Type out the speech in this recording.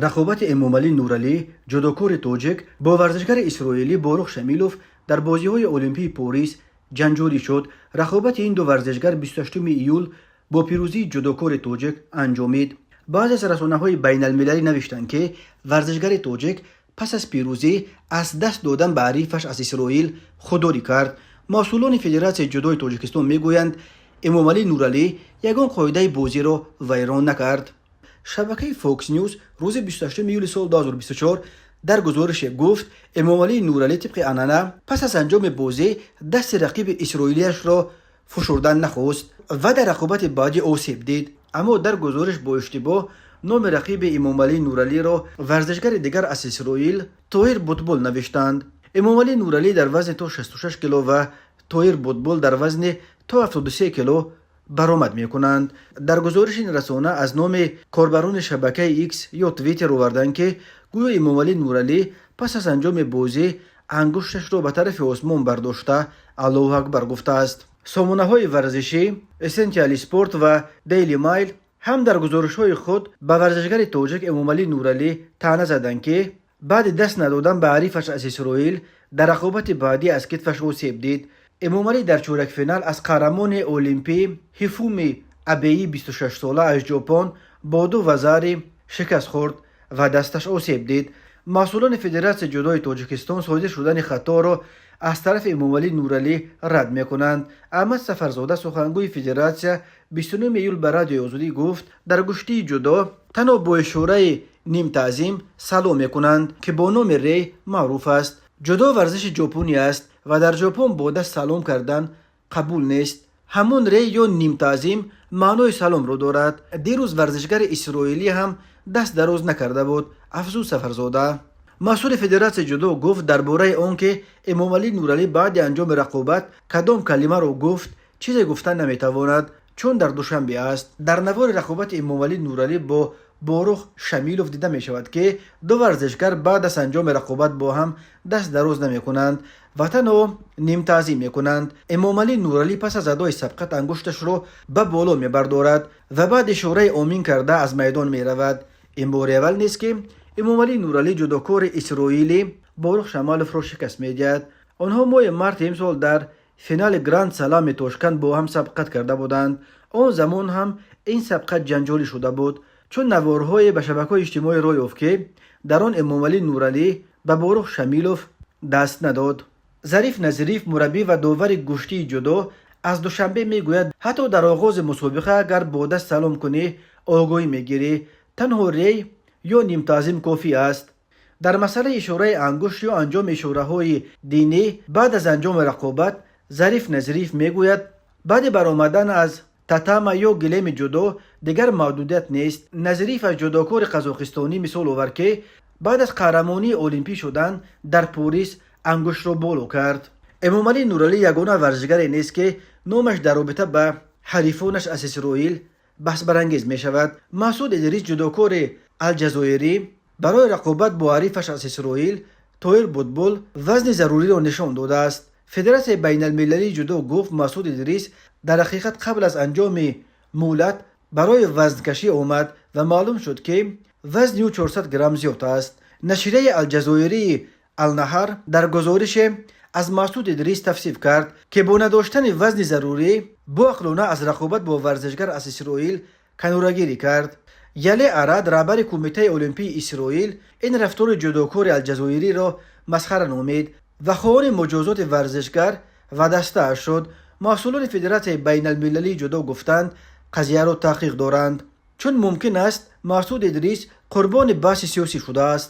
Рақобати Эмомалӣ Нуралӣ, ҷудокори тоҷик, бо варзишгари исроилӣ Борух Шамилов дар бозиҳои Олимпии Порис ҷанҷолӣ шуд. Рақобати ин ду варзишгар 28 июл бо пирӯзии ҷудокори тоҷик анҷомид. Баъзе аз расонаҳои байналмилалӣ навиштанд, ки варзишгари тоҷик пас аз пирӯзӣ аз даст додан ба ҳарифаш аз Исроил худдорӣ кард. Масъулони Федератсияи ҷудои Тоҷикистон мегӯянд, Эмомалӣ Нуралӣ ягон қоидаи бозиро вайрон накард. Шабакаи Fox News рӯзи 28 июли соли 2024 дар гузорише гуфт, Эмомалӣ Нуралӣ тибқи анъана пас аз анҷоми бозӣ дасти рақиби исроилияшро фушурдан нахост ва дар рақобати баъдӣ осеб дид. Аммо дар гузориш бо иштибоҳ номи рақиби Эмомалӣ Нуралиро варзишгари дигар аз Исроил Тоҳир Бутбул навиштанд. Эмомалӣ Нуралӣ дар вазни то 66 кило ва Тоҳир Бутбул дар вазни то 73 кило баромад мекунанд. Дар гузориши ин расона аз номи корбарони шабакаи X ё Твиттер оварданд, ки гӯё Эмомалӣ Нуралӣ пас аз анҷоми бозӣ ангушташро ба тарафи осмон бардошта, «Аллоҳу акбар» гуфтааст. Сомонаҳои варзишӣ Essential Sport ва Daily Mail ҳам дар гузоришҳои худ ба варзишгари тоҷик Эмомалӣ Нуралӣ таъна заданд, ки баъди даст надодан ба ҳарифаш аз Исроил дар рақобати баъдӣ аз китфаш осеб дид. Эмомалӣ дар чорякфинал аз қаҳрамони олимпӣ Ҳифуми Абеи 26-сола аз Ҷопон бо ду вазари шикаст хӯрд ва дасташ осеб дид. Масъулони Федератсияи ҷудои Тоҷикистон содир шудани хаторо аз тарафи Эмомалӣ Нуралӣ рад мекунанд. Аҳмад Сафарзода, сухангӯи федератсия, 29 июл ба Радиои Озодӣ гуфт, дар гӯштии ҷудо танҳо бо ишораи нимтаъзим салом мекунанд, ки бо номи рей маъруф аст. Ҷудо варзиши ҷопонӣ аст ва дар Ҷопон бо даст салом кардан қабул нест. Ҳамон рей ё нимтаъзим маънои саломро дорад. Дирӯз варзишгари исроилӣ ҳам даст дароз накарда буд, афзуд Сафарзода. Масъули Федератсияи ҷудо гуфт, дар бораи он ки Эмомалӣ Нуралӣ баъди анҷоми рақобат кадом калимаро гуфт, чизе гуфта наметавонад, чун дар Душанбе аст. Дар навори рақобати Эмомалӣ Нуралӣ бо Борух Шамилов дида мешавад, ки ду варзишгар баъд аз анҷоми рақобат бо ҳам даст дароз намекунанд ва танҳо нимтаъзим мекунанд. Эмомалӣ Нуралӣ пас аз адои сабқат ангушташро ба боло мебардорад ва баъд ишораи омин карда аз майдон меравад. Ин бори аввал нест, ки Эмомалӣ Нуралӣ ҷудокори исроилӣ Борух Шамаловро шикаст медиҳад. Онҳо моҳи марти имсол дар финали Гранд Салами Тошканд бо ҳам сабқат карда буданд. Он замон ҳам ин сабқат ҷанҷолӣ шуда буд, чун наворҳое ба шабакаҳои иҷтимоӣ роҳ ёфт, ки дар он Эмомалӣ Нуралӣ ба Борух Шамилов даст надод. Зариф Назириев, мураббӣ ва довари гӯштии ҷудо аз Душанбе, мегӯяд, ҳатто дар оғози мусобиқа агар бо даст салом кунӣ, огоҳӣ мегирӣ. Танҳо рей ё нимтаъзим кофӣ аст. Дар масъалаи ишораи ангушт ё анҷоми ишораҳои динӣ баъд аз анҷоми рақобат, Зариф Назириев мегӯяд, баъди баромадан аз татама ё гилеми ҷудо дигар маҳдудият нест. Назириев аз ҷудокори қазоқистонӣ мисол овард, ки баъд аз қаҳрамонии олимпӣ шудан дар Порис ангуштро боло кард. Эмомалӣ Нуралӣ ягона варзишгаре нест, ки номаш дар робита ба ҳарифонаш аз Исроил баҳсбарангез мешавад. Масуд Идрис, ҷудокори алҷазоирӣ, барои рақобат бо ҳарифаш аз Исроил Тоҳир Бутбул вазни заруриро нишон додааст. Федератсияи байналмилалии ҷудо гуфт, Масуд Идрис дар ҳақиқат қабл аз анҷоми муҳлат барои вазнкашӣ омад ва маълум шуд, ки вазни ӯ 400 грамм зиёд аст. Нашрияи алҷазоирии Алнаҳар дар гузорише аз Масуд Идрис тавсиф кард, ки бо надоштани вазни зарурӣ боақлона аз рақобат бо варзишгар аз Исроил канорагирӣ кард. Яле Арад, раҳбари Кумитаи олимпии Исроил, ин рафтори ҷудокори алҷазоириро масхара номид ва хоҳони муҷозоти варзишгар ва дастааш шуд. Масъулони Федератсияи байналмилалии ҷудо гуфтанд, қазияро таҳқиқ доранд, чун мумкин аст Масуд Идрис қурбони баҳси сиёсӣ шудааст.